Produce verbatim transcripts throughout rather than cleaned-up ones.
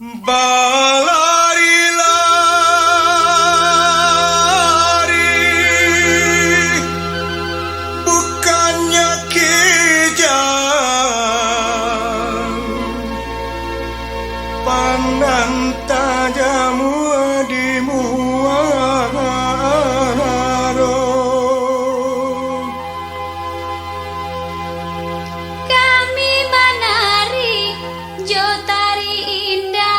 Balari-lari, bukannyo kijang, panah tajam di muaro. Kami manari jo tari indang,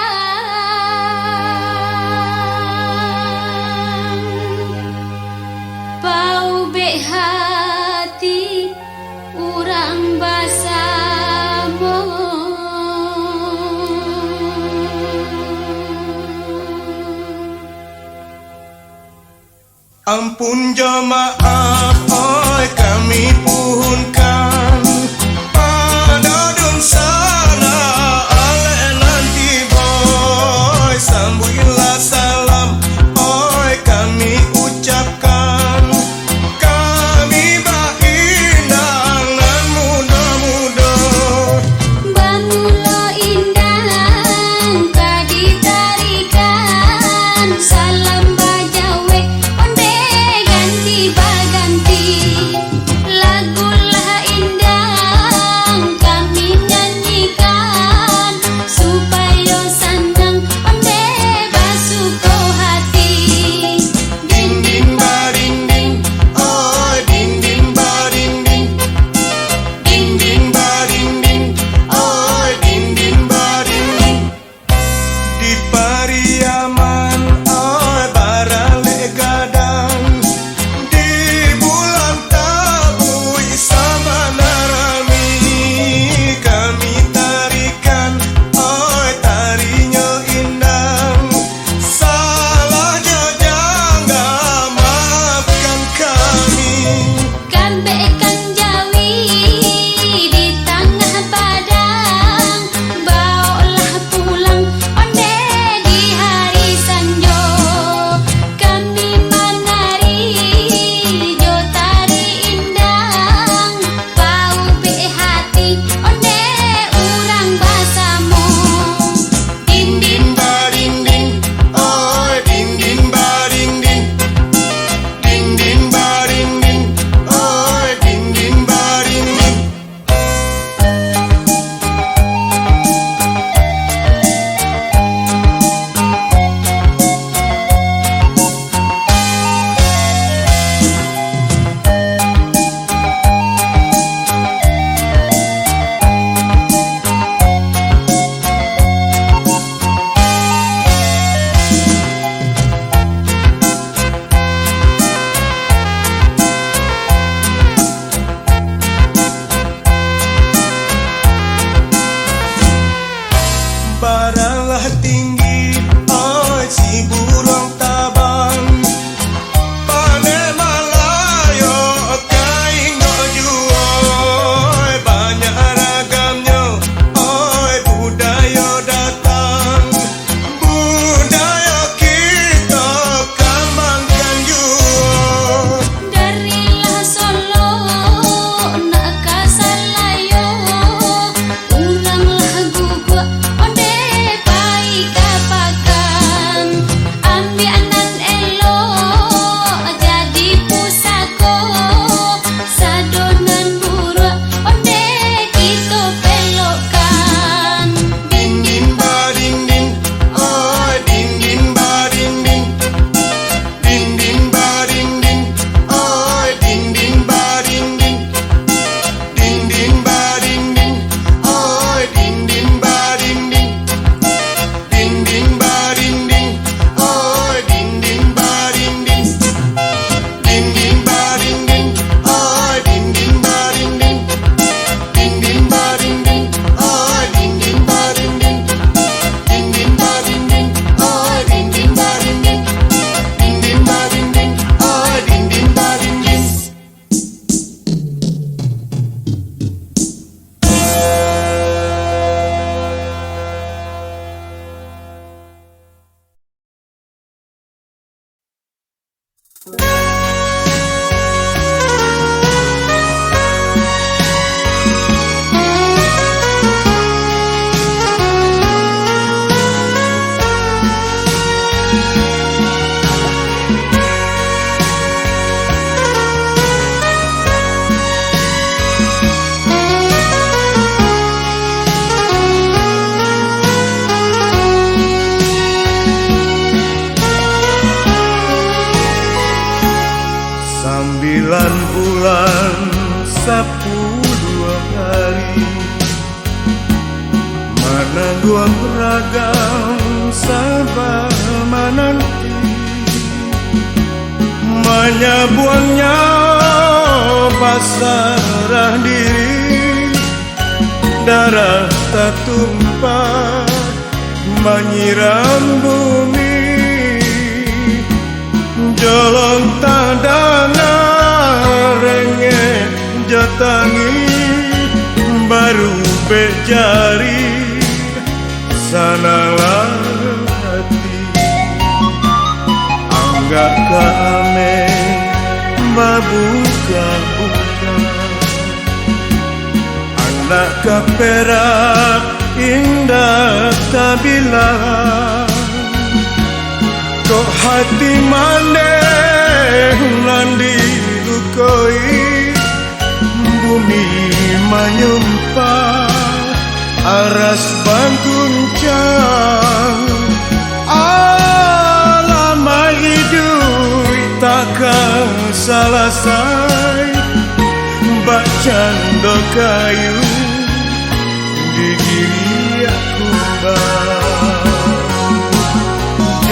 paubek hati urang basamo. Ampun jo maaf, oi, kami puhunkan pado dunsanak alek nan tibo, oi, sambuiklah salam, oi, kami ucapkan. Kami baindang nan mudo-mudo. Bamulo indang ka ditarikan, salam bajawek ondeh ganti baganti. Lagulah indang kami nyanyikan, supayo sanang ondeh basuko hati. Dinding barinding, oi, dinding barinding. Dinding barinding, oi, dinding barinding. Di Pariaman, oi, baralek gadang. Di bulan tabuik sabana rami, kami tarikan, oi, tarinyo indang. Salah jo jangga, maafkan kami. Kabek kan jawi di tangah padang, baoklah pulang ondeh di hari sanjo. Kami manari jo tari indang, paubek hati ondeh urang basamo. Dinding barinding, oi, dinding barinding. Dinding barinding, oi, dinding barinding. Baralah tinggi, oi, si buruang tabang, pandai malayok ka inggok juo, oi, banyak ragamnyo, oi, budayo datang. Budayo kito kambangkan juo. Dari lah Solok nak ka Salayo, urang lah guguak ondeh pai ka Guang ragam saba mananti, manyabuangnyo basarah diri, darah tatumpah manyiram bumi. Jolong tadanga rengek jo tangih, barubek jari sananglah ati. Anggak ka ameh babuka-buka, andak ka perak indak tabilang. Kok hati mandeh nan dilukoi, bumi manyumpah, aras baguncang. Alah maiduik takkan salasai, bak cando kayu digiriak kumbang.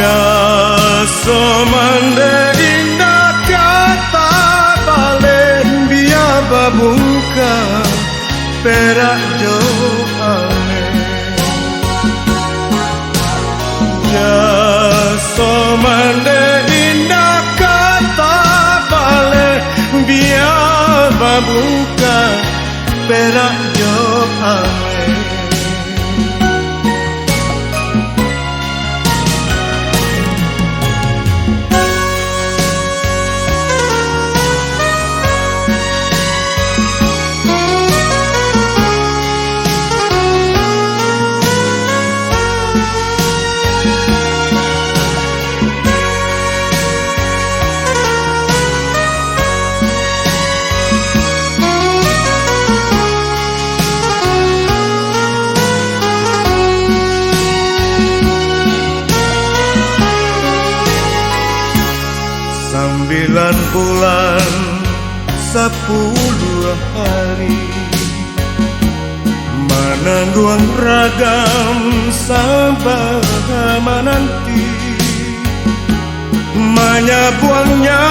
Jaso mandeh indak ka tabaleh, bia babungka perak jo ameh. Jaso mandeh indak ka tabaleh, bia babungka perak jo ameh. Sambilan bulan sapuluah hari, manangguang ragam saba mananti, manyabuangnyo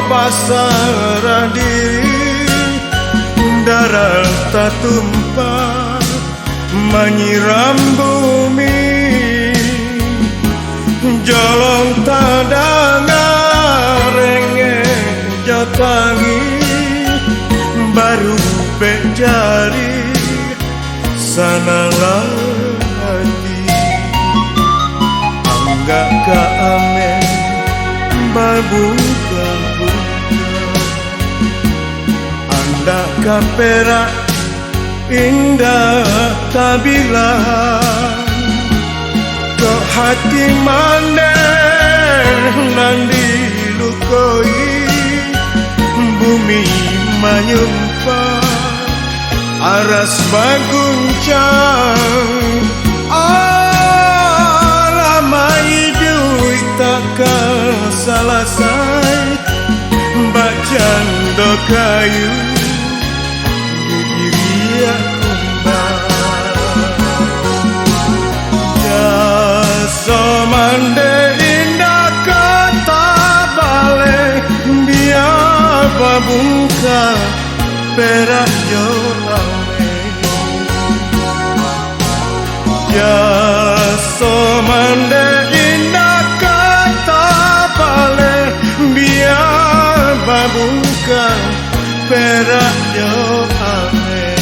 basarah diri, darah tatumpah manyiram bumi. Jolong tadanga rengek jo tangih, barubek jari sananglah ati. Anggak ka ameh babuka-buka, andak ka perak indak tabilang. Kok hati mandeh nan dilukoi, bumi manyumpah, aras baguncang. Alah maiduik takkan salasai, bak cando kayu digiriak kumbang. Jaso mandeh indak ka tabaleh, bia babungka perak jo ameh. Jaso mandeh indak ka tabaleh, bia babungka perak jo ameh.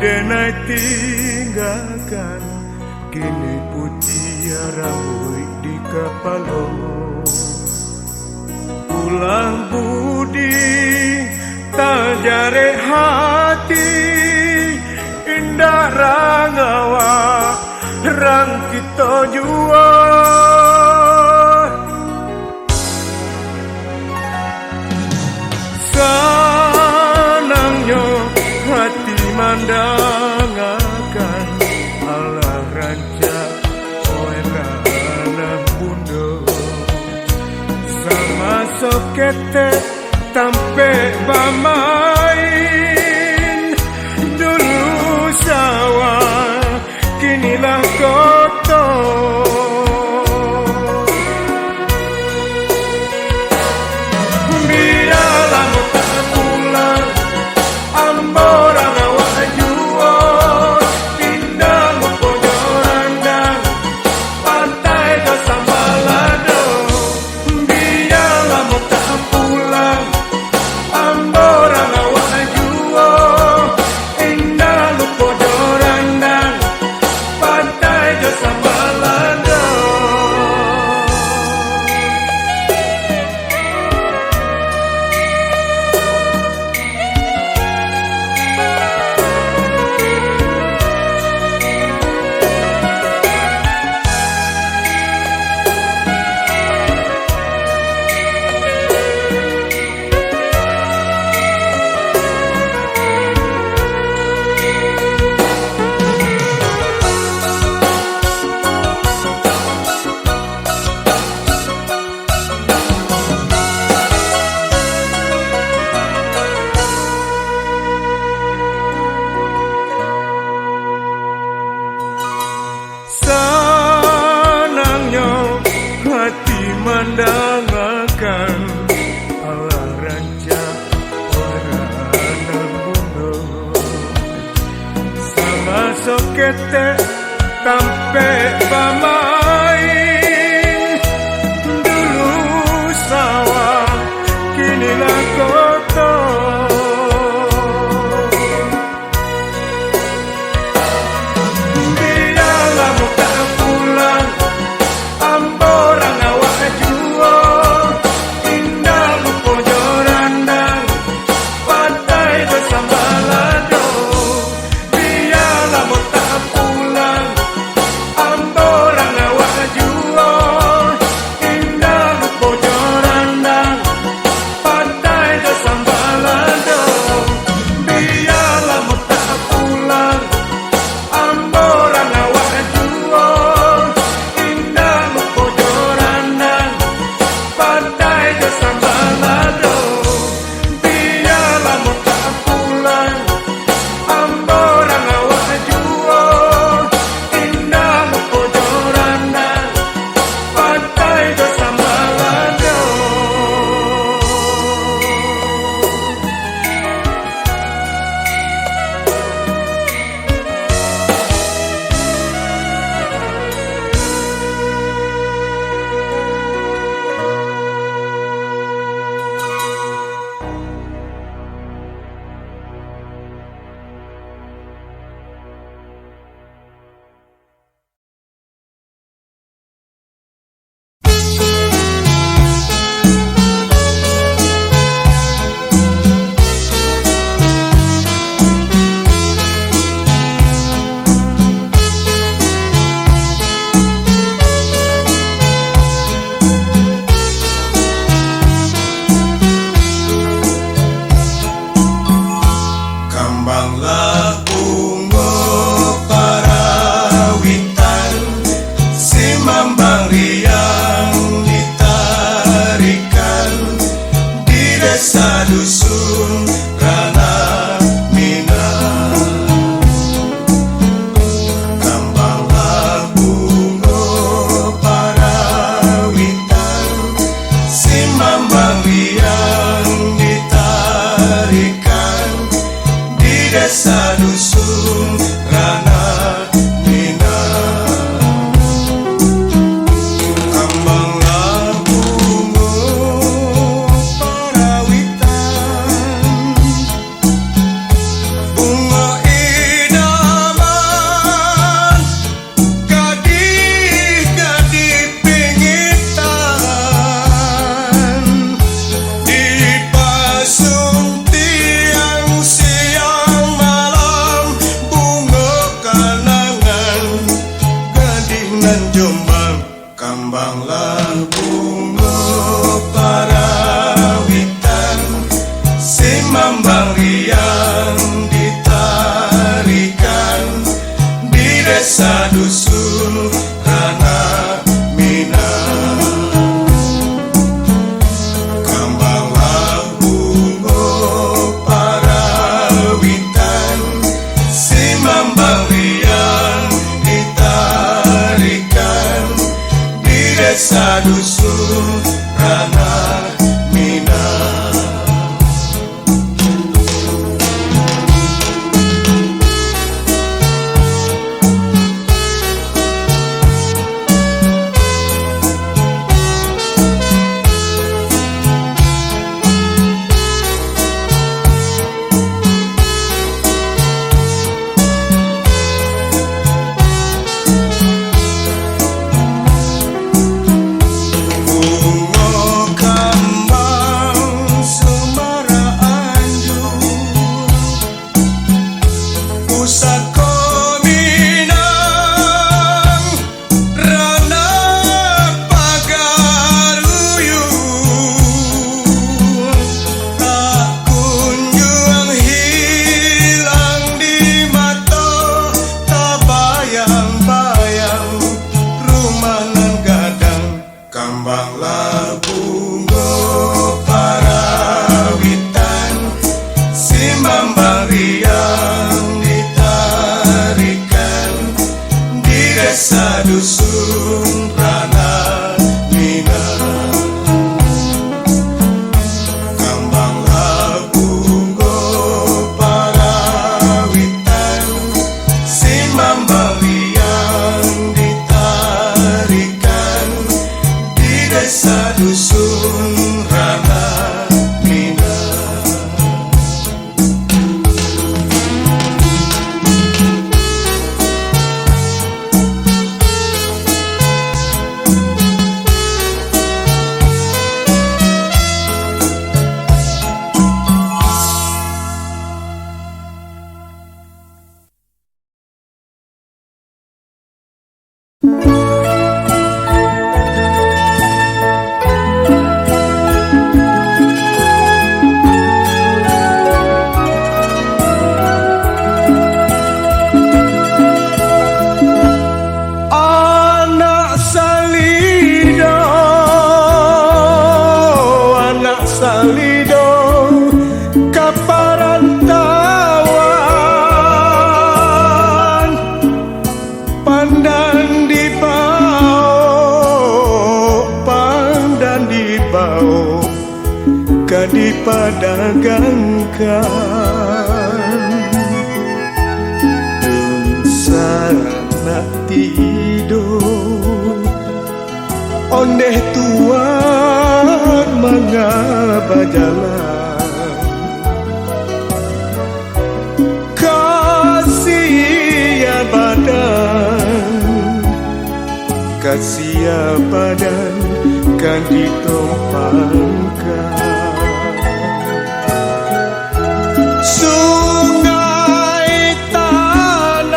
Denai tinggakan, kini putiah rambuik di kapalo. Pulang budi, tajarek hati, indak rang awak, rang kito juo. Sanangnyo hati mandangakan, alah rancak, oe ranah bundo. Samaso ketek tampek bamain, dulu sawah, kini lah koto. Bialah mutah pulang, ambo rang awak juo, indak lupo jo randang, pantai jo sambalado. Bialah mutah pulang, ambo rang awak juo, indak lupo jo randang, pantai jo sambalado. Sanangnyo hati mandangakan, alah rancak, oe ranah bundo. Samaso ketek tampek bamain, dulu sawah, kini lah koto. Bialah mutah pulang, ambo rang awak juo, indak lupo jo randang, pantai jo sambalado. Bialah mutah pulang, ambo rang Nan Jombang, kambanglah bungo parawitan, simambang riang ditarikan, di desa dusun Ranah Minang. Kambanglah bungo parawitan, simambang riang ditarikan, di desa dusun Ranah Minang. Bungo kambang Sumara Anjur, pusako Minang, Ranah Pagaruyuang, tak kunjuang hilang di mato, tabayang-bayang rumah nan gadang. Kambanglah bungo parawitan, simambang riang ditarikan, di desa dusun Ranah Minang. Kambanglah bungo parawitan, simambang riang ditarikan, di desa dusun Ranah Minang. Anak salido, anak salido ka parantauan, pandan dibao, pandan dibao ka dipadagangkan. Dunsanak tido, ondeh tuak manga bajalan. Kasiah badan, kasiah badan ka ditompangkan. Sungai Tanang,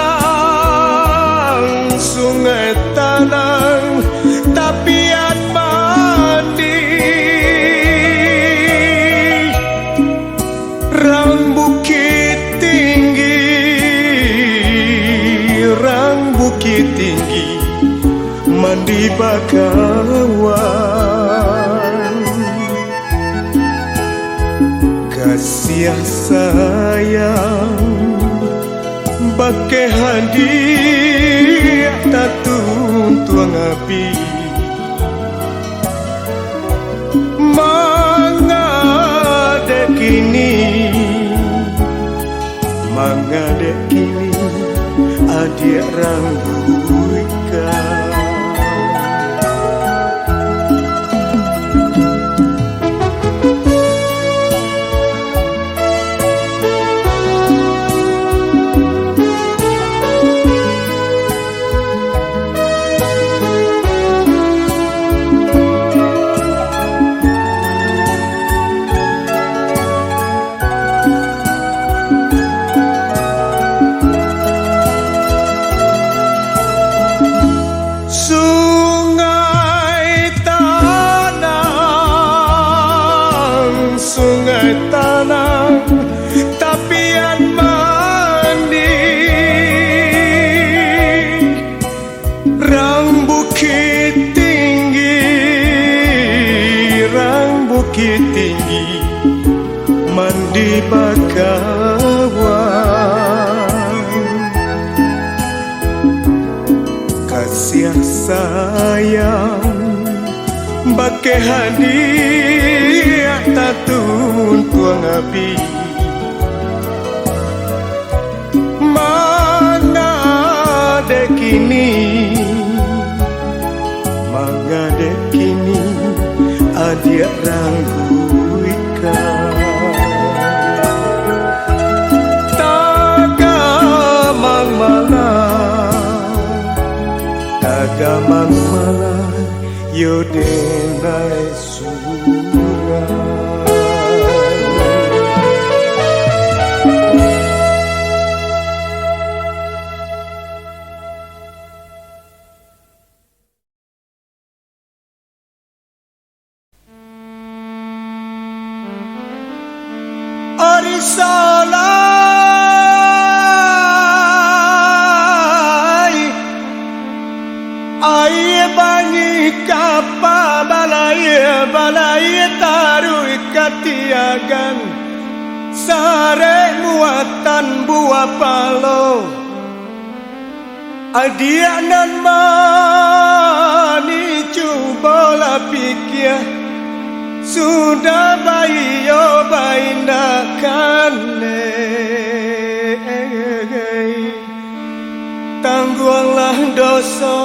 Sungai Tanang, tapian mandi. Rang Bukittinggi, rang Bukittinggi, mandi bakawan. Kasiah sayang, bakeh hadiah tatuntuang api. Manga dek kini, manga dek kini, adiak rambuikan. mandi bakawan. Kasiah sayang bakeh hadiah tatuntuang abih. Manga dek kini, manga dek kini, adiak rangguikan. Tagamang malah, tagamang malah, yo denai surang. Ari salai, aia banyi kapa balai, balai taruih ka tiagan, sarek muatan buah palo. Adiak nan manih, cubolah pikia, sudah baiyo baindak kanai. Tangguanglah doso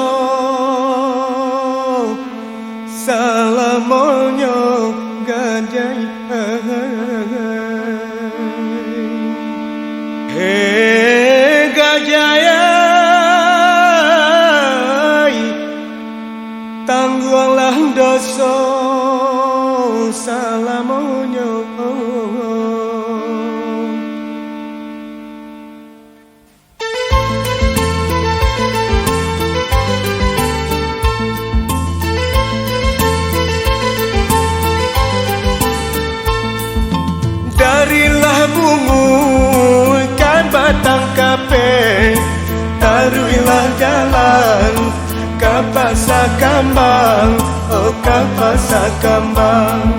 salamonyo, Gajai. Hei Gajai, tangguanglah doso salamonyo. Darilah bunguih ka batang kapeh, taruihlah jalan ka pasa kambang, oh ka pasa kambang.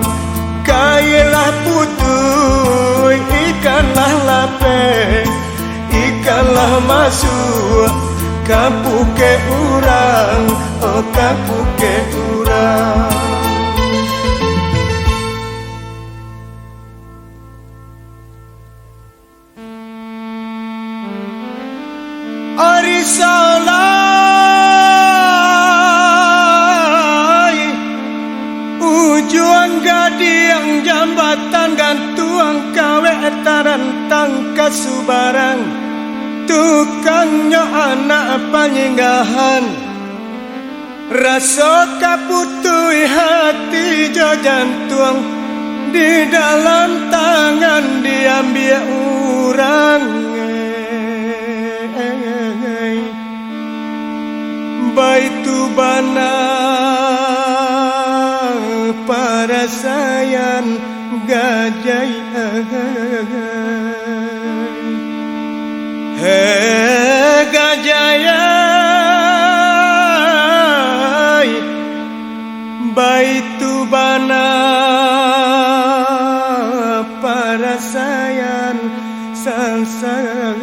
Kailah putuih, ikanlah lapeh, ikanlah masuak ka pukek urang, oh ka pukek urang. Ari salai, ujuang gadiang jambatan gantuang kawek tarantang ka subarang, tukangnyo anak panyinggahan. Raso ka putuih hati jo jantuang, di dalam tangan diambiak urang. Baitu bana parasaian Gajai. Hei Gajai ai, baitu bana parasaian salai.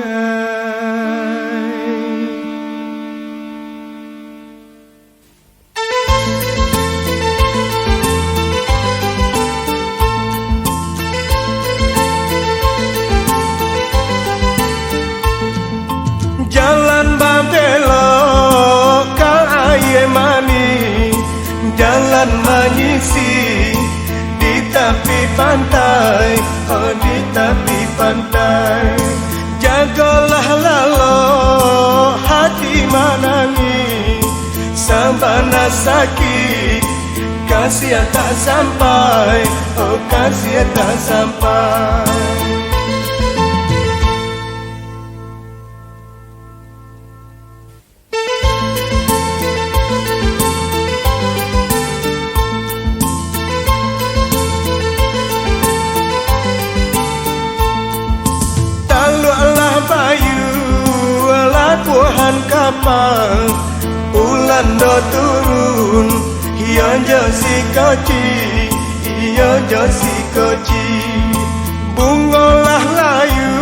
Jalan babelok ka Aia Manih, jalan manyisi di tapi pantai, oh, di tapi pantai. Jagolah lalok hati manangih, sabana sakik, kasiah tak sampai, oh, kasiah tak sampai. Taluaklah bayu labuahan kapal, ulan do turun, iyo jo si kocik, iyo jo si Bungo lah layu,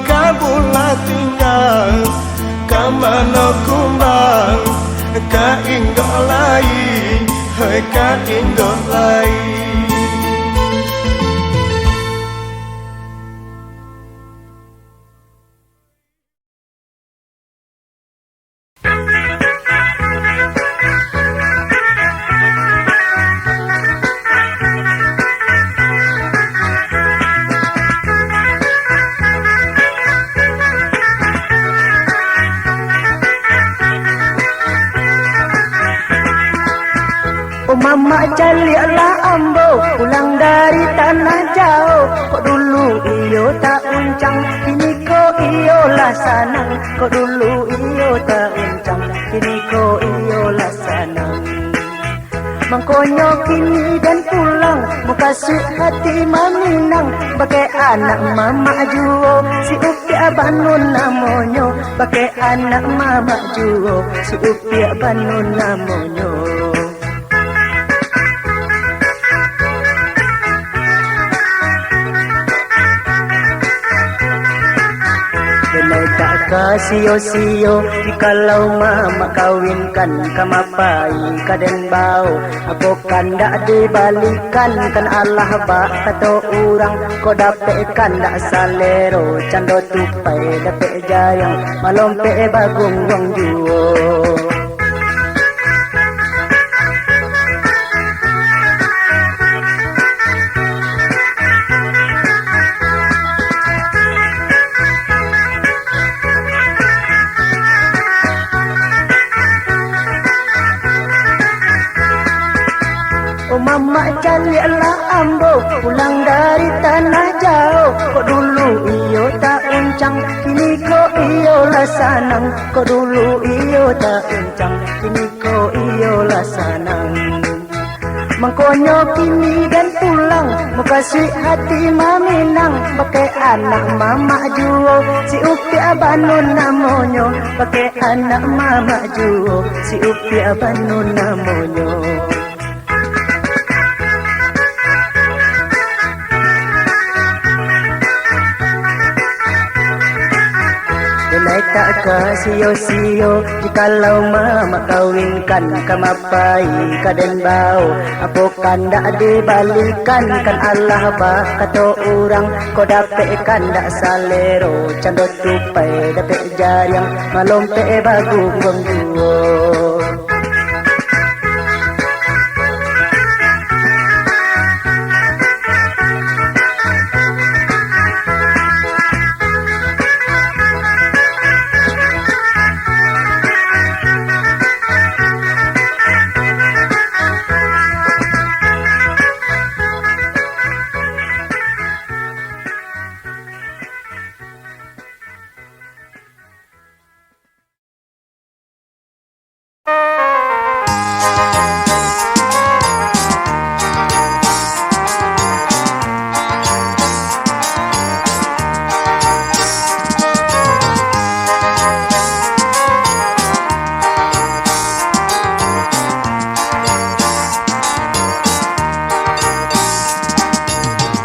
kabun lah tingga, ka mano kumbang, ka inggok lai, hoi ka inggok lai. Oh mamak, caliaklah ambo pulang dari tanah jauh. Kok dulu iyo tak uncang, kini ko iyo lah sanang. Kok dulu iyo tak uncang, kini ko iyo lah sanang. Mangkonyo kini den pulang, mukasuik hati maminang. Bakeh anak mamak juo, si Upiak Banun namonyo. Bakeh anak mamak juo, si Upiak Banun namonyo. Denai tak ka sio-sio, jikalau mamak kawinkan, ka mapai ka den bao. Apo kandak dibalikan, kan alah bak kato urang. Kok dapek kandak salero, cando tupai dapek jariang, malompek bagungguang juo. Oh mamak, caliaklah ambo pulang dari tanah jauh. Kok dulu iyo tak uncang, kini ko iyo lah sanang. Kok dulu iyo tak uncang, kini ko iyo lah sanang. Mangkonyo kini den pulang, mukasuik hati maminang. Bakeh anak mamak juo, si Upiak Banun namonyo. Bakeh anak mamak juo, si Upiak Banun namonyo. Denai tak ka sio-sio, jikalau mamak kawinkan, ka mapai ka den bao. Apo kandak dibalikan, kan alah bak kato urang. Kok dapek kandak salero, cando tupai dapek jariang, malompek bagungguang juo.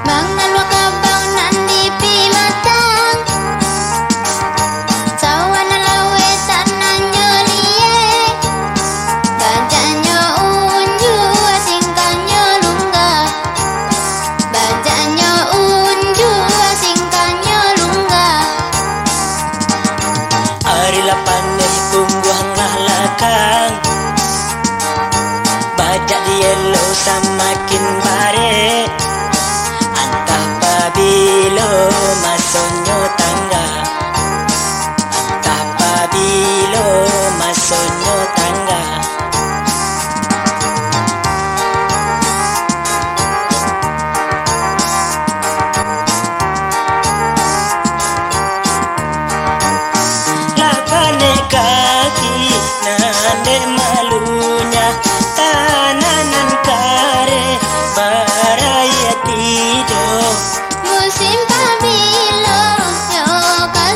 Mangalua kabau nan di pimatang, sawana laweh tanangnyo liek, bajaknyo unjua singkangnyo lungga, bajaknyo unjua singkangnyo lungga. Ari lah paneh tumbuah lah lakang, bajak dielo samakin barek. Antah pabilo masonyo tangga, antah pabilo masonyo tangga. Lah panek kaki nan dek malunya, tanah nan kareh barayia tido. Musim pabilo nyo ka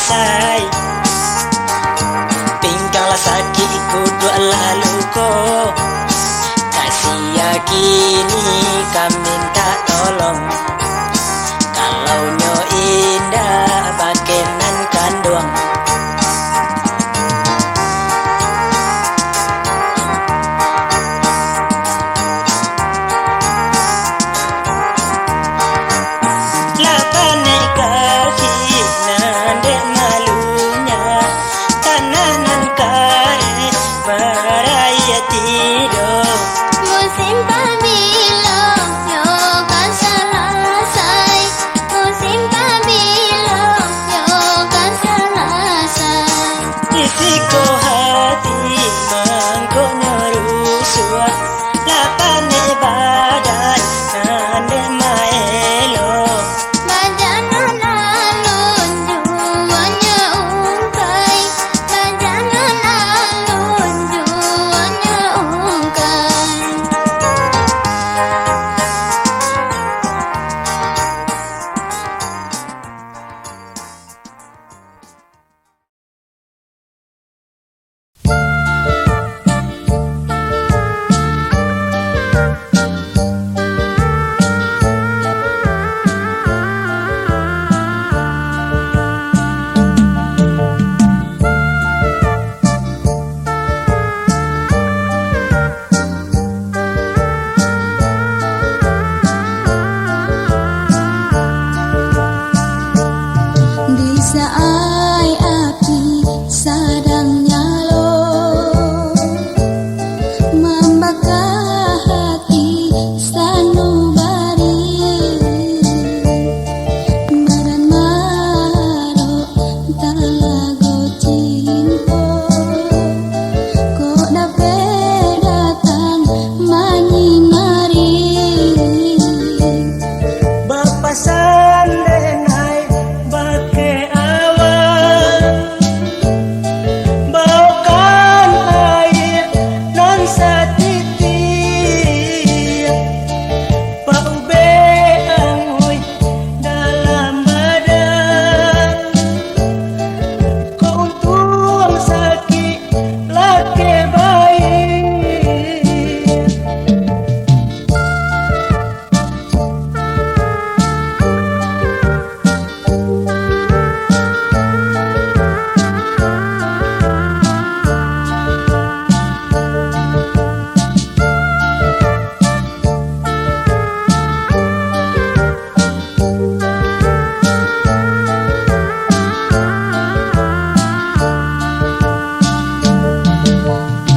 Sai, pinggang lah sakik, kuduak lah luko. Kasiah kini ka mintak tolong. Kalau nyo indak, bakeh nan kanduang. Lah panek kaki nan dek malunyo, tanah nan kareh baraia tido. Musim pabilo nyo ka salasai, musim pabilo nyo ka salasai. Di siko hati mangkonyo rusuah, lah panek badan nan dek maelo. Bajalan alun juo nyo ungkai, bajalan alun juo nyo ungkai. Di saai api sadang nyalo, mambaka hati sanubari, badan marok talago cinto, kok dapek datang manyinari. Bapasan denai bakeh awak, baokan aia nan satitiak, paubek angui dalam badan, kok untuang sakik lakeh baik.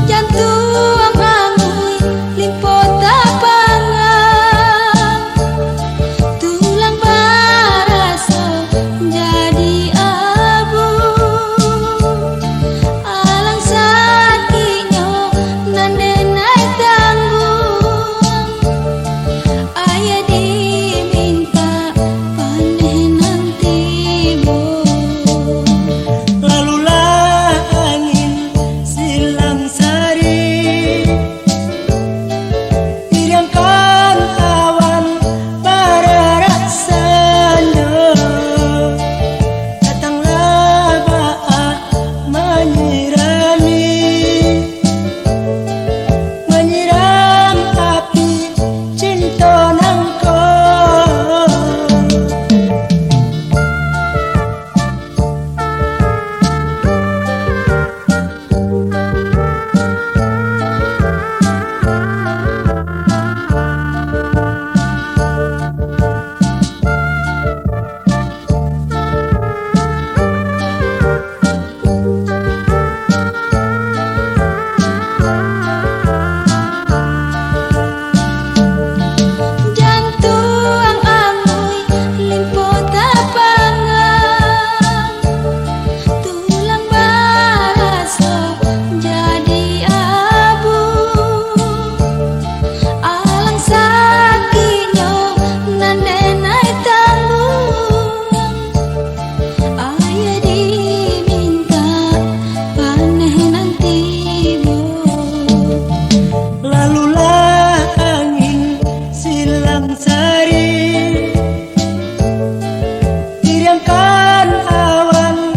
Jantuang angui limpo tapangang, tulang baraso jadi abu. Alang sakiknyo nan denai tangguang, aia dimintak paneh nan tibo. Lalulah angin silang sari, iriangkan awan bararak sanyo, datanglah baa manyirami, manyiram api cinto nangko. Jantuang angui limpo tapangang, tulang baraso jadi abu. Alang sakiknyo nan denai tangguang, aia dimintak paneh nan tibo. Lalulah angin silang sari, iriangkan awan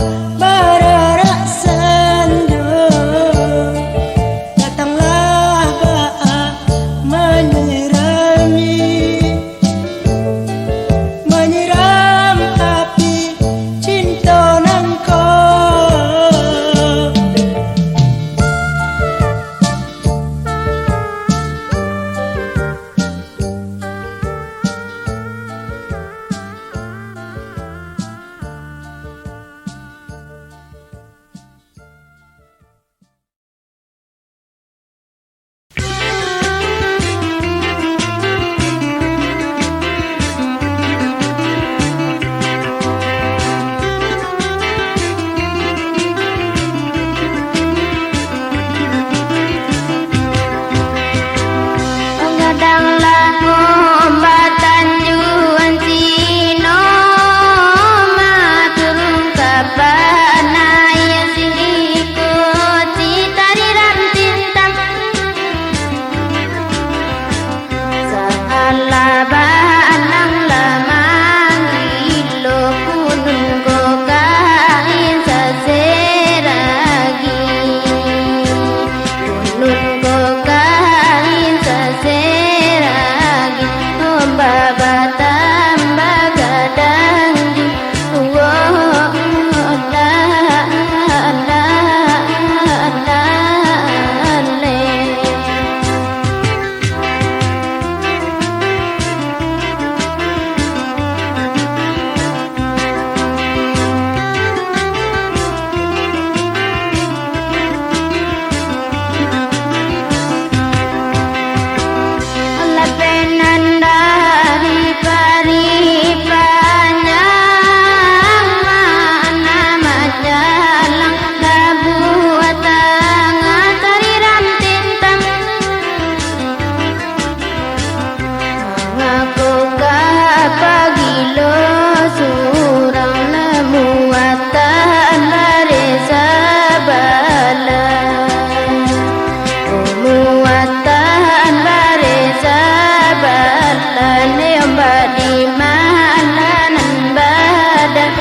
Nembak di mana nan badan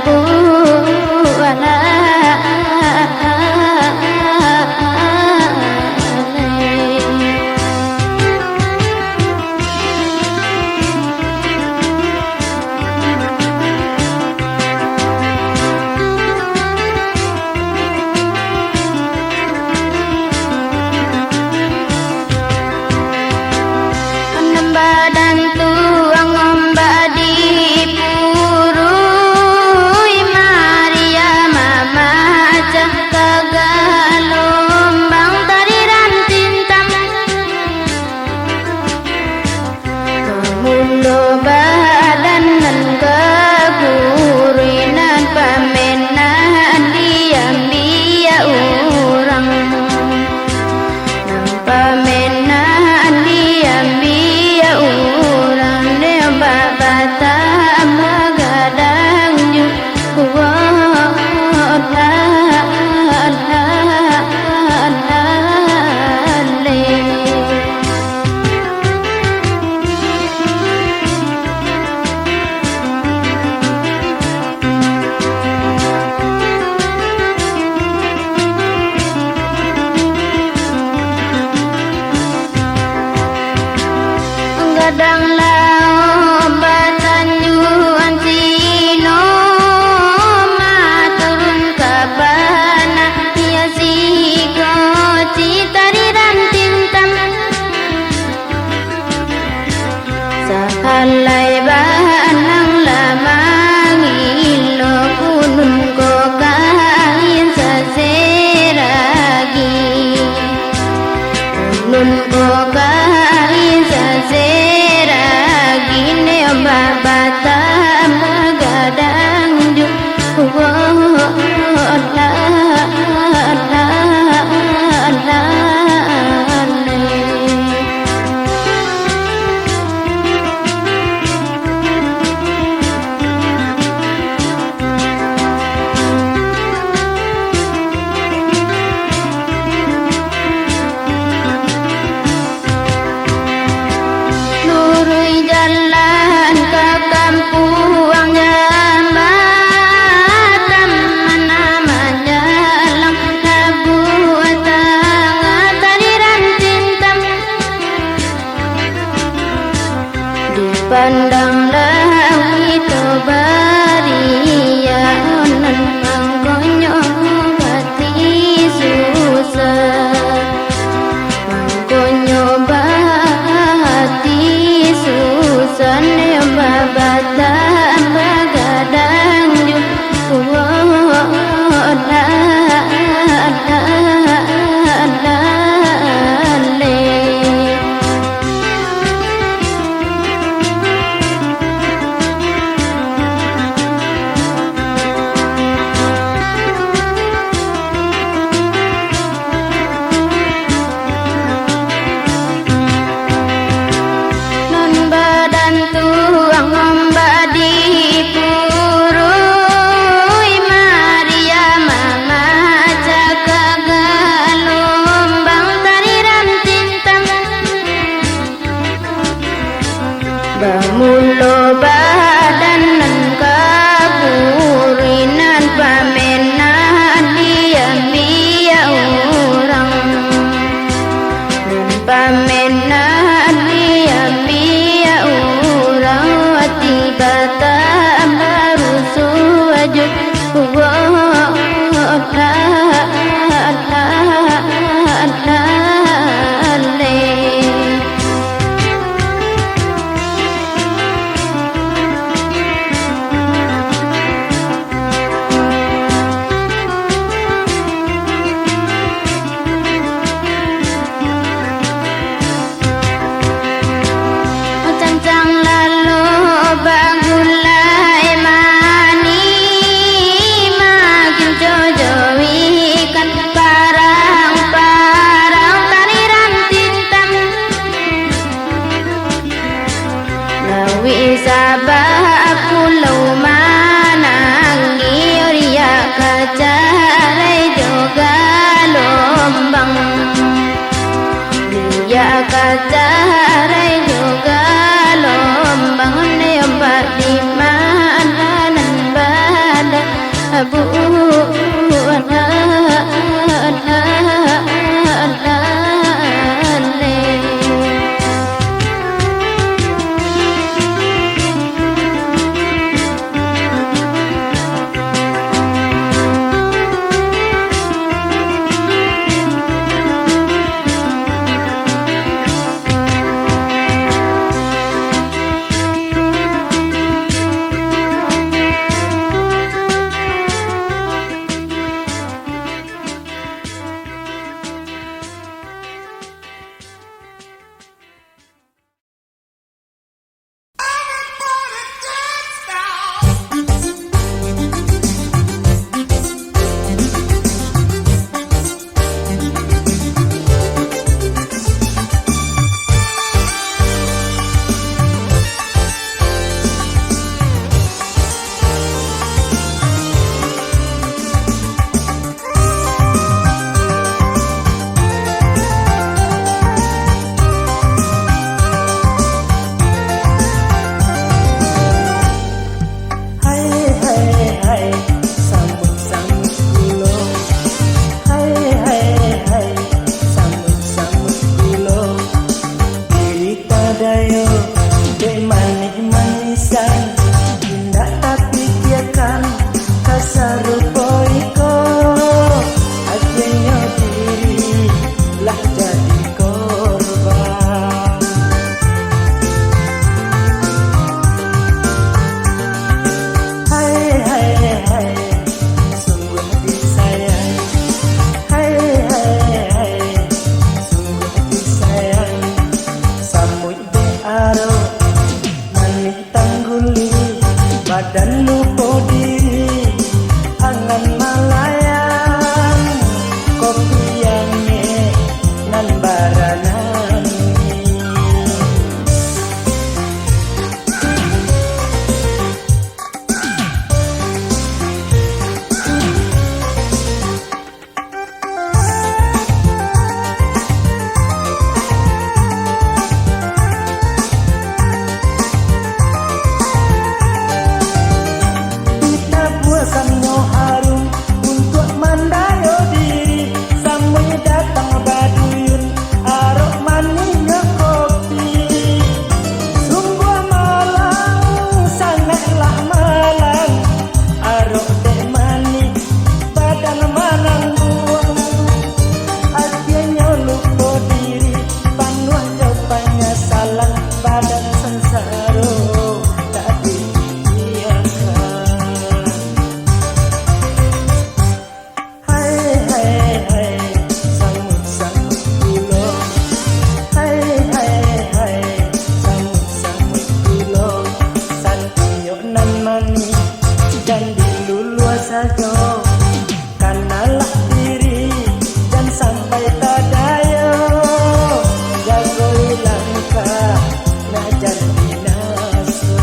bulan. Nan badan tuang ombak di purui, Maria mamacah ka galombang tari rantintam. Pamulo badan nan ka gurui, nan pamenan diambiak urang. Nan pamenan diambiak urang, dek bak batang bagadang jo. Gadang laok batanjuang sino, maturun ka panah, iyo siko cita di rantintam. Sahalai banang lah mangilo, kunun ko kain sasiragi. Kunun ko kain sasiragi, nembak batang bagadang jo. Luruih jalan ka kampuang Jambatan, mana manjalang labuah tangah tari rantintam. Dipandang lauik tu bariak, nan mangkonyo bati susah. Mangkonyo bati susah, nembak batang bagadang jo. Nan badan tuang ombak di purui, Maria mamacah ka galombang tari rantintam. Bamulo badan nan ka gurui, nan pamenan diambiak urang. Nan pamenan diambiak urang, ati batang barusuah jo. Macancang lalo bagulai manih, makin cojoikan parang-parang tari rantintam. Lauik Sabah pulau manangih, riak ka carai jo galombang. Riak ka carai jo galombang. Badan lupo diri, angan malayang, kopi angek nan baranami. Ditabuakan nyo harum untuak mandayo diri, samuai datang baduyun, arok maniknyo kopi. Sungguah malang, sangaiklah malang, arok dek manik, badan manangguang. Akhirnyo lupo diri, panuah jo panyasalan, badan sansaro tak dibiakan. Hai, hai, hai, sanguik-sanguik pulo. Hai, hai, hai, sanguik-sanguik pulo. Satiok nan manih, jan diluluah sajo. Kanalah diri, jan sampai tadayo. Jagoi langkah, nak jan binaso.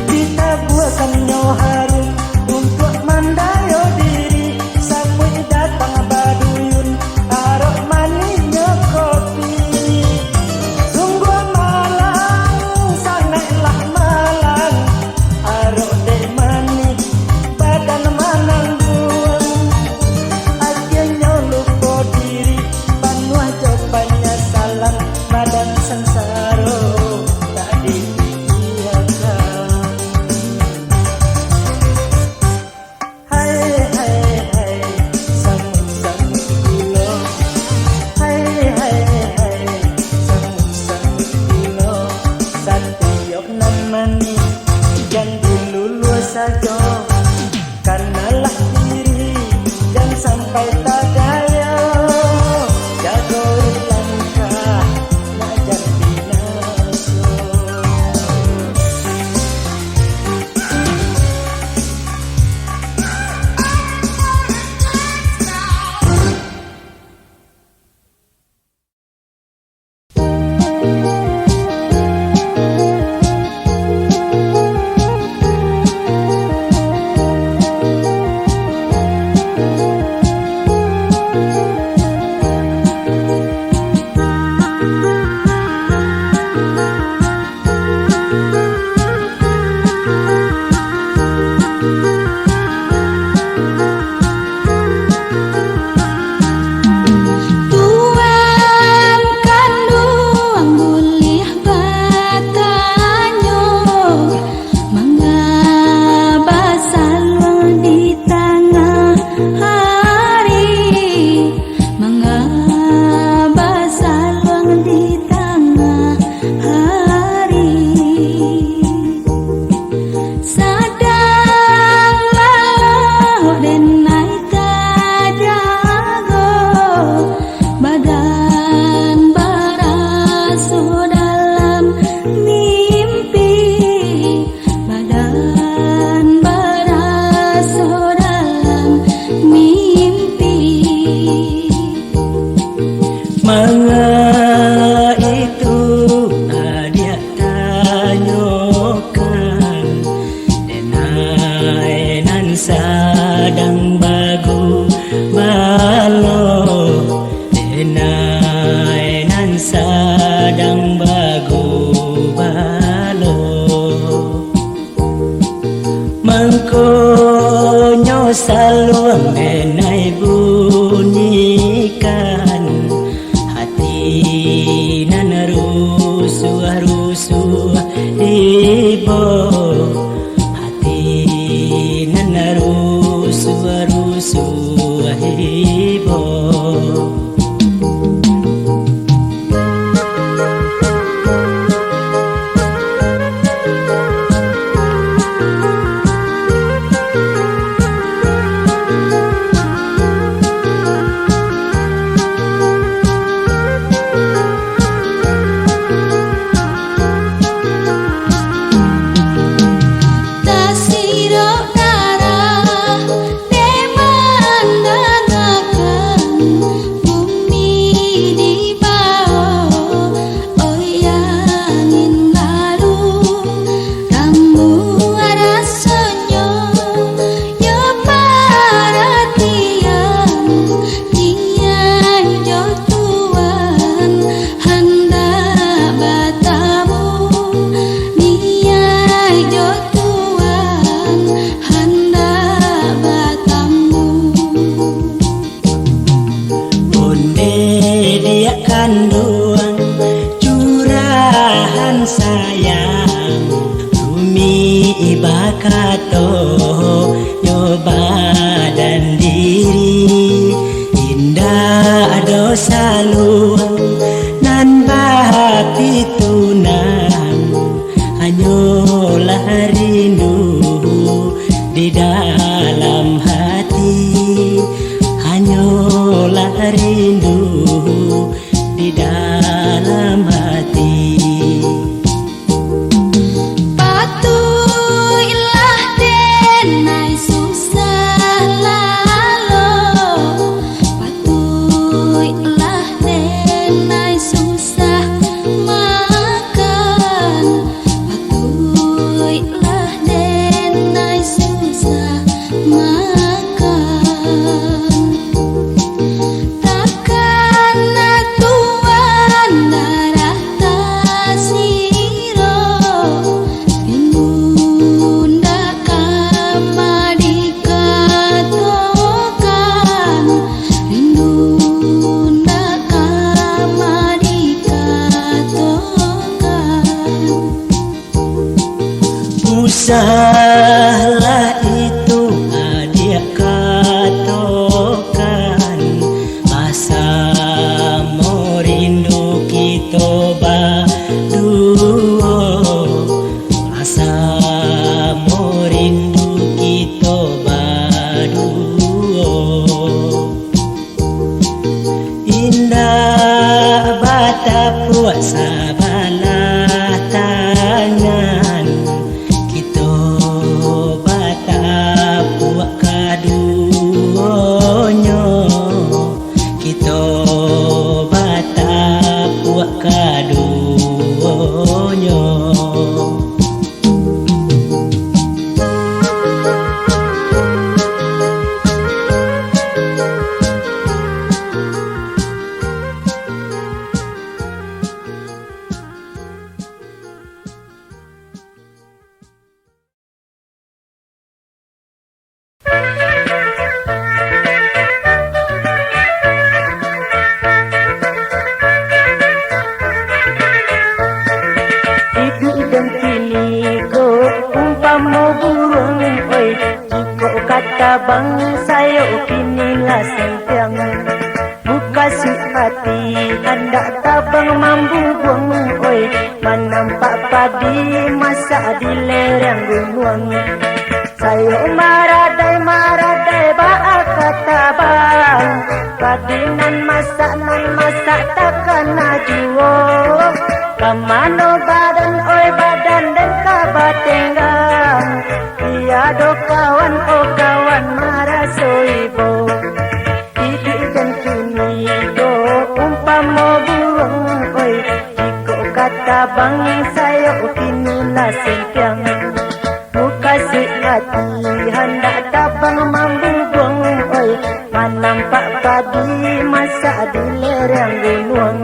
Ditabuakannyo harum untuak mandayo diri, samuai datang baduyun, arok maniknyo kopi. Sungguah malang, sangaiklah malang, arok dek manih, badan manangguang. Akhirnyo lupo diri, panuah jo panyasalan, badan sansaro tak dipikiakan. Hai, hai, hai, sanguik-sanguik pulo. Hai, hai, hai, sanguik-sanguik pulo. Satiok nan manih, jan diluluah sajo. Kanalah diri, jan sampai tadayo. Jagoi langkah, nak jan binaso. Tuan kanduang buliah batanyo, manga basaluang di tangah hari, manga basaluang di tangah hari. Sadang lalok denai tajago, badan baraso dalam mimpi, badan baraso dalam mimpi. Manga itu adiak tanyokan, denai nan sadang bagubalo, denai nan sadang bagubalo. Mangkonyo saluang denai bunyikan, hati nan rusuah-rusuah ibo, hati nan rusuah-rusuah ibo. Dek diak kanduang, curahan sayang, rumik bakato nyo badan diri. Indak ado saluang nan bapitunan, hanyolah rindu di dalam hati, hanyolah rindu di dalam hati. Patuiklah denai susah lalo, patuiklah denai susah makan, patuiklah denai susah makan. Takana tuan darah tasiro, rindu ndak ka madikatokan, rindu ndak ka madikatokan. Usahlah itu adiak katokan, basamo rindu kito baduo, basamo rindu kito baduo. Indak batapuak sabalah tangan, kito batapuak kaduonyo, kito batapuak kaduonyo. Iduik den kini ko umpamo buruang, oi, jikok ka tabang, sayo kini lah sempiang. Mukasuik ati handak tabang mambubuang, oi, manampak padi masak di lereng gunuang. Sayo maradai-maradai baa ka tabang, padi nan masak, nan masak takana juo. Ka mano badan, oi, badan den ka batenggang? Tiado kawan, oh kawan, maraso ibo. Iduik den kini ko umpamo buruang, oi, jikok ka tabang, sayo kini lah sempiang. Mukasuik ati handak tabang mambubuang, oi, manampak padi masak di lereng gunuang.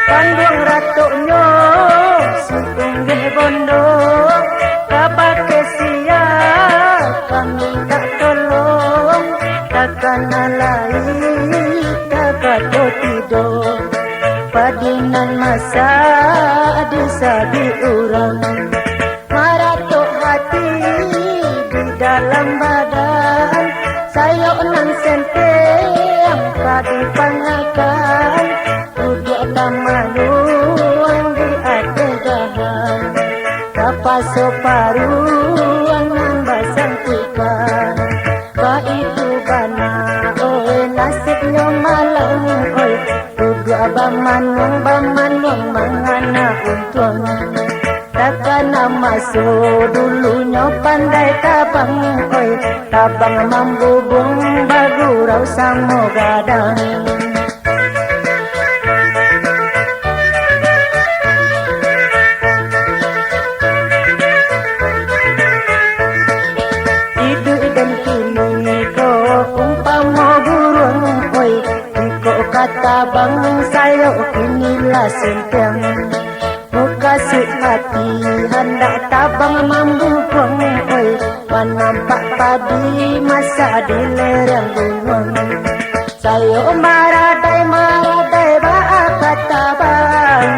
Panduang ratoknyo si Unggeh Bondo, ka bakeh sia ka mintak tolong, takana lai ka kato tido. Padi nan masak di sabik urang, maratok hati di dalam badan, sayo nan sempiang ka dipangakan, duduak tamanuang di ateh dahan, tapaso paruang nan basangkuikan. Baitu bana, oi, nasibnyo malang, oi, duduak bamanuang, bamanuang mangana untuang. Takana maso dulunyo pandai tabang, oi, tabang mambubuang bagurau samo gadang. Iduik den kini ko umpamo buruang, oi, jikok ka tabang, sayo kini lah sempiang. Mukasuik Hati handak tabang mambubuang, oi, manampak padi masak di lereng gunuang. Sayo maradai-maradai baa ka tabang,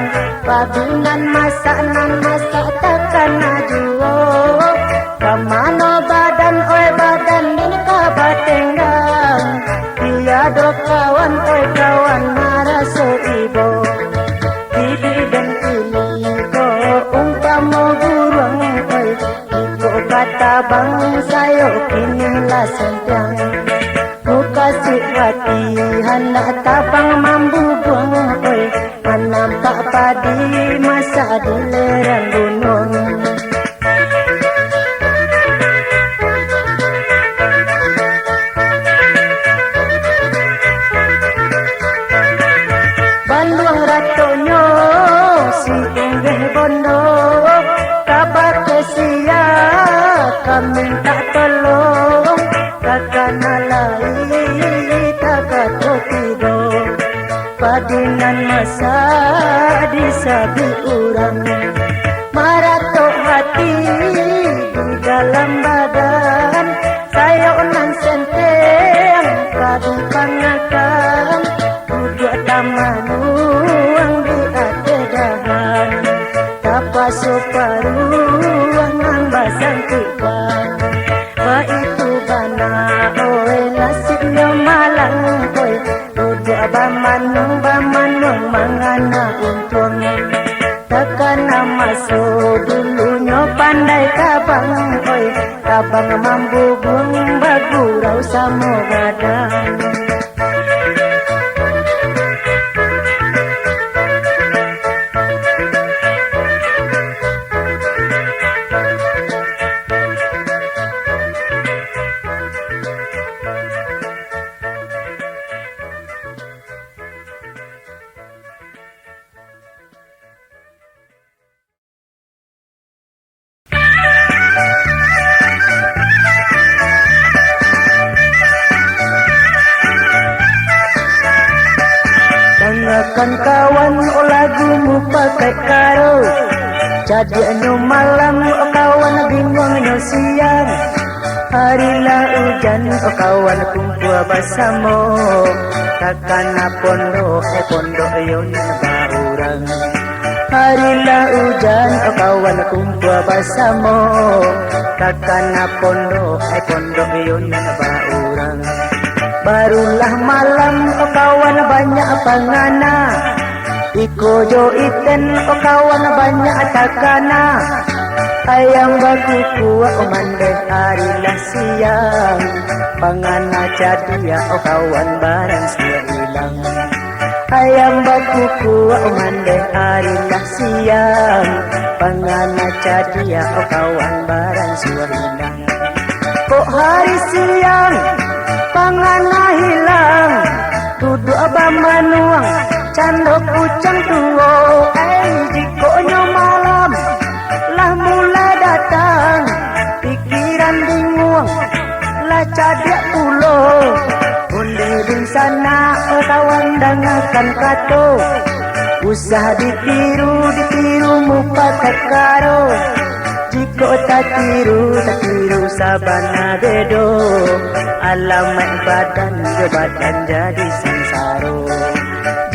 padi nan masak, nan masak takana juo. Ka mano badan, oi, badan nan ka batenggang? Tiado kawan, oi, kawan maraso ibo. Di bidang kini ko umpamo buruang, oi, iko ka tabang sayo kini lah santiang. Mukasuik hati handak tabang mambubuang, oi, manampak padi masak di lereng gunuang. Banduang ratonyo si Inggih Bondo, kabake sia ka mintak tolong, takana lai tagato tido. Padi nan masak di sabik urang, maratok hati di dalam badan, sayok nan senteng ka dipangakan, duduak tamanuang di ateh dahan, tapaso paruah nan basangkuik. Baitu bana, oi, nasibnyo malang, oi, duduak bamanuang-bamanuang mangana untuang. Takana maso dulunyo pandai tabang, oi, tabang mambubuang bagurau samo gadang. Dangakan kawan, o lagu mupakaik karo, cadiaknyo malam, o kawan, binguangnyo siang. Hari lah ujan, o kawan, kumpua basamo, takana pondok, eh, pondok iyo nan baurang. Hari lah ujan, o kawan, kumpua basamo, takana pondok, eh, pondok iyo nan baurang. Barulah malam, o kawan, banyak pangana. Iko jo iten, o kawan, banyak takana. Ayam bakukuak, o mandeh, hari lah siang. Pangana cadiak, o kawan, barang suah ilang. Ayam bakukuak, o mandeh, hari lah siang. Pangana cadiak, o kawan, barang suah ilang. Kok hari siang, pangana hilang, duduak bamanuang, cando kucang tuo. Ai, jikoknyo malam, lah mulai datang, pikiran binguang, lah cadiak pulo. Onde dunsanak, kawan, dangakan kato, usah ditiru, ditiru mupakaik karo. Jikok tatiru, tatiru sabana bedo, alamaik badan jo badan jadi sansaro.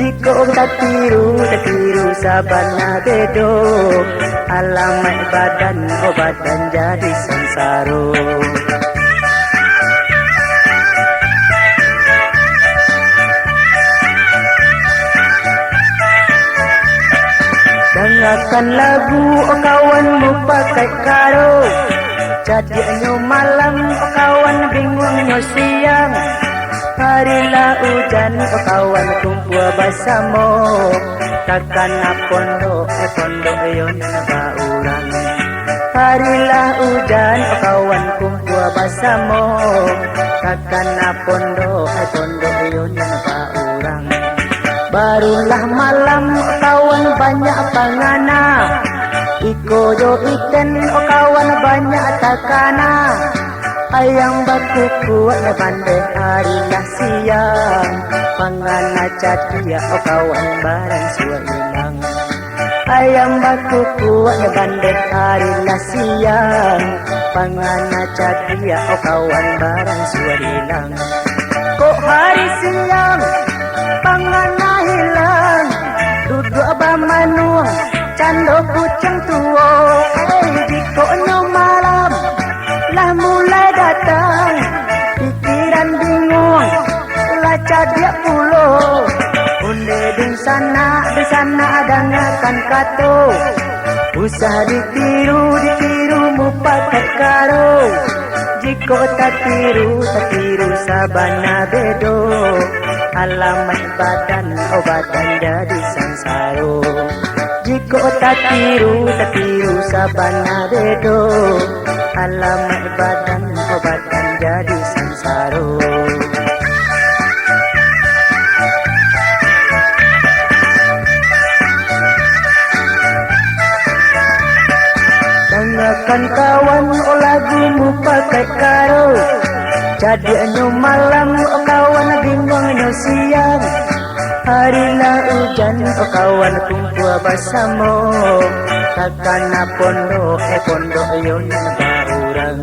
Jikok tatiru, tatiru sabana bedo, alamaik badan jo badan jadi sansaro. Dangakan lagu, o kawan, mupakaik karo. Cadiaknyo malam, o kawan, binguangnyo siang. Hari lah ujan, o kawan, kumpua basamo. Takana pondok, eh, pondok iyo nan baurang. Hari lah ujan, o kawan, kumpua basamo. Takana pondok, eh, pondok iyo nan baurang. Barulah malam, o kawan, banyak pangana. Iko jo iten, o kawan, banyak takana. Ayam bakukuak, eh, mandeh, hari lah siang. Pangana cadiak, o kawan, barang suah ilang. Ayam bakukuak bandeh ari lah siang, pangana cadiak o kawan baransua ilang. Kok hari siang, pangana ilang, duduak bamanuang, cando kuciang tuo, eh, jikok nyo malam, lah mulai datang, pikiran binguang, lah cadiak pulo. Onde dunsanak, dunsanak dangakan kato, usah ditiru, ditiru mupakaik karo. Jikok tatiru, tatiru sabana bedo, alamaik badan, o badan jadi sansaro. Jikok tatiru, tatiru sabana bedo, alamaik badan, o badan jadi sansaro. Dangakan kawan, o lagu mupakaik karo, cadiaknyo malam, o kawan binguangnyo siang. Hari lah ujan, o kawan kumpua basamo, takana pondok, eh, pondok iyo nan baurang.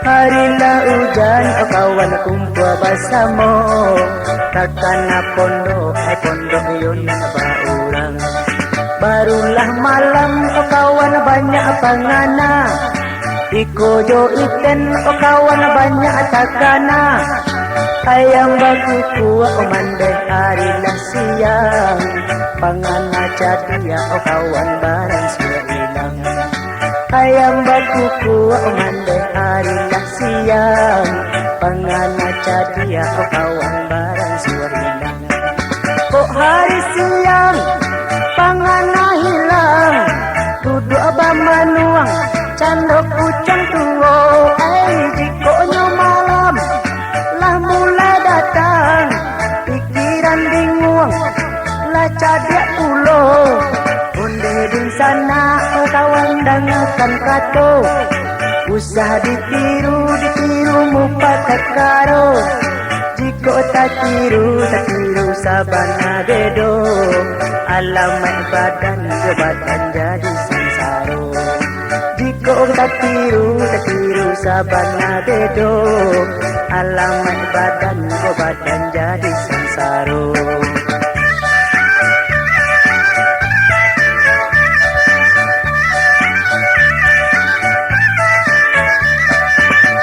Hari lah ujan, o kawan kumpua basamo, takana pondok, eh, pondok iyo nan baurang. Barulah malam, o kawan banyak pangana, iko jo iten, o kawan banyak takana. Ayam bakukuak mandeh ari lah siang, pangana cadiak, o kawan baransua ilang. Ayam bakukuak mandeh ari lah siang, pangana cadiak, o kawan baransua ilang. Kok hari siang, pangana ilang, duduak bamanuang, cando kuciang tuo, ai, jikok nyo malam, lah mulai datang, pikiran binguang, lah cadiak pulo. Onde dunsanak, kawan dangakan kato, usah ditiru, ditiru mupakaik karo. Jikok tatiru, tatiru sabana bedo, alamaik badan, o badan jadi sansaro. Jikok tatiru, tatiru sabana bedo, alamaik badan, o badan jadi sansaro.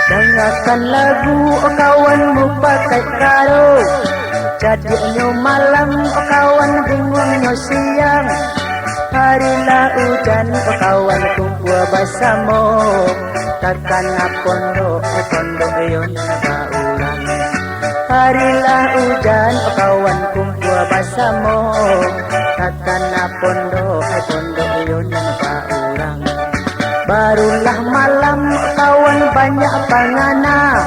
Dangakan lagu, o kawan mupakaik karo, cadiaknyo malam, o kawan binguangnyo siang. Hari lah ujan, o kawan kumpua basamo, takana pondok, eh, pondok iyo nan baurang. Hari lah ujan, o kawan kumpua basamo, takana pondok, eh, pondok iyo nan baurang. Barulah malam, kawan banyak pangana,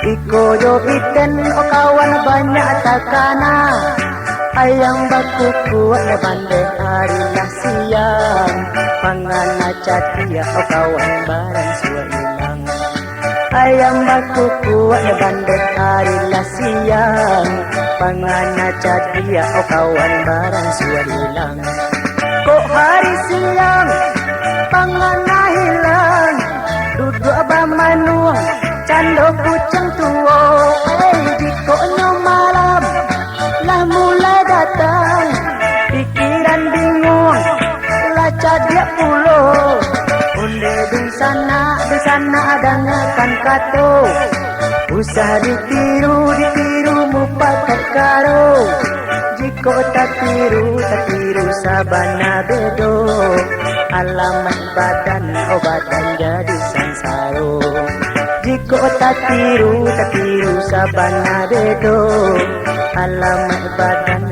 iko jo iten, o kawan banyak takana. Ayam bakukuak bandeh ari lah siang, pangana cadiak, o kawan baransua ilang. Ayam bakukuak bandeh ari lah siang, pangana cadiak, o kawan baransua ilang. Kok hari siang, pangana ilang, duduak bamanuang, cando kuciang tuo, eh, jikok nyo malam, lah mulai datang, pikiran binguang, lah cadiak pulo. Onde dunsanak, dunsanak dangakan kato, usah ditiru, ditiru mupakaik karo. Jikok tatiru, tatiru sabana bedo, alamaik badan, o badan jadi sansaro. Jikok tatiru, tatiru sabana bedo, alamaik badan,